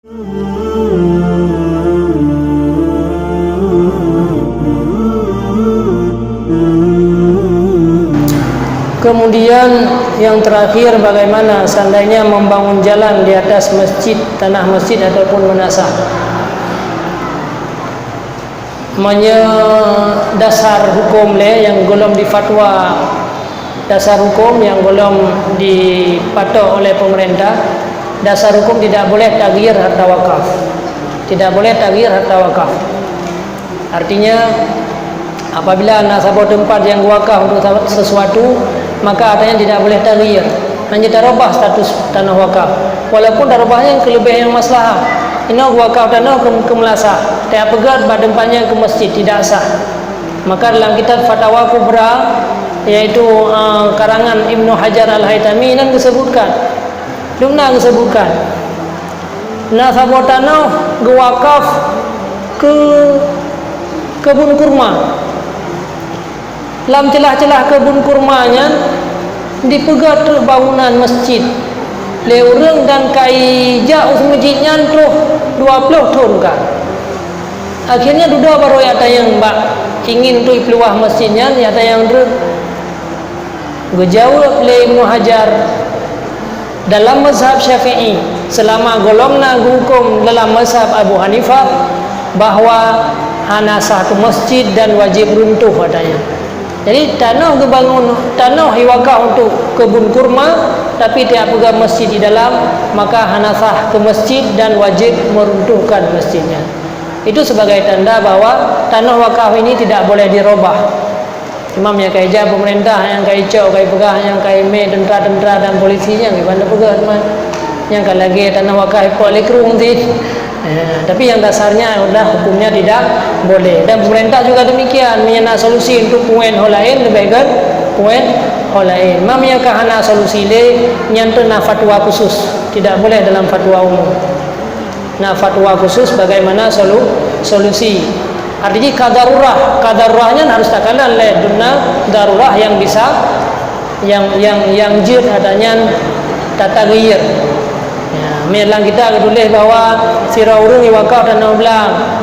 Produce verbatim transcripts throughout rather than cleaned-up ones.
Kemudian yang terakhir, bagaimana seandainya membangun jalan di atas masjid, tanah masjid ataupun meunasah? Meunyoe dasar huköm lé nyang gohlom difatwa, dasar huköm nyang gohlom dipatok oleh pemerintah, dasar huköm tidak boleh taghyir harta wakaf. Tidak boleh taghyir harta wakaf. Artinya, apabila na saboh teumpat nyang geuwakaf untuk sa-, sesuatu, maka artinya tidak boleh taghyir. Hanya tarubah status tanoh wakaf. Walaupun tarubahnya keu leubeh nyang maslahah. Inoe geuwakaf tanoh keu, keu meulasah. Tapeugét bak teumpat nyan keu masjid, tidak sah. Maka dalam kitab Fatawa Kubra, yaitu, eh, karangan Ibnu Hajar Al-Haitami, nan geusebutkan. Dum na geusebutkan. Na saboh tanoh geuwakaf keu keubun kurma. Lam ceulah-ceulah keubun kurma nyan dipeugét treuk bangunan masjid lé ureuëng dan ka ijak u masjid nyan troh dua ploh thon ka. Akhirnya dudoe barô jak tanyong bak ingin untuk ipeuluwah masjid nyan, jak tanyong treuk. Geujaweueb lé Ibnu Hajar, dalam mazhab Syafi'i, seulama gohlom na geuhuköm dalam mazhab Abu Hanifah, bahwa hana sah keu masjid dan wajéb runtuh, katanya. Jadi, tanoh geubangun, tanoh iwakaf untuk keubun kurma, tapi tapeugét masjid di dalam, maka hana sah keu masjid dan wajéb meuruntuhkan masjid nyan. Itu sebagai tanda bahwa tanoh wakaf ini tidak boleh dirubah. Cuma nyang ka ijak pemerintah, nyang ka icok, ka ipeugah, nyang ka imé teuntra-teuntra dan polisi, nyang iban tapeugét teuma. Nyang ka lagée tanoh wakaf ipok lé krueng cit. Eh, tapi yang dasarnya adalah hukumnya tidak boleh. Dan pemerintah juga demikian, meunyoe na solusi untuk peuet ho laén, leubeh gét peuet ho laén. Cuma nyang ka hana solusi lé, nyan teuk na fatwa khusus. Tidak boleh dalam fatwa umum. Na fatwa khusus bagaimana solu-, solusi. Artinya ka darurah, ka darurah nyan harus takalon lé, dum na darurah yang bisa, yang, yang, yang jeuet, ada nyan tataghyir. Ya, meunan lam kitab geutuléh bahwa sidroe ureuëng iwakaf tanoh blang.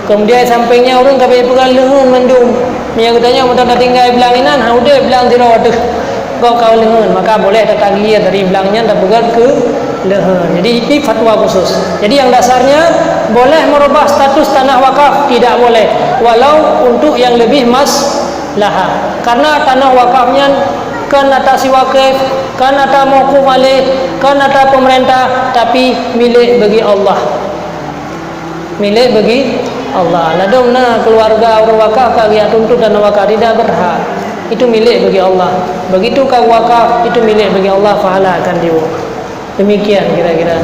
Kemudian sampingnya ureuëng ka peugah leuheun mandum. Meunyoe geutanyoe mantong tatinggai blang inan, ha udeb blang sidroe teuh. Gob ka leuheun, maka boleh tataghyir dari blang nyan tapeugét keu leuheun. Jadi, ini fatwa khusus. Jadi, yang dasarnya boleh merubah status tanah wakaf, tidak boleh, walau untuk yang lebih maslahah. Karena tanah wakaf nyan kan ata si wakif, kan ata mauquf alaih, kan ata pemerintah, tapi milik bagi Allah. Milék bagi Allah. Ladôm na keuluwarga ureuëng wakaf ka geujak tuntut dan wakaf, tidak berhak. Itu milék bagi Allah. Begitu ka wakaf, itu milék bagi Allah, pahala akan jiwoe. Demikian kira-kira.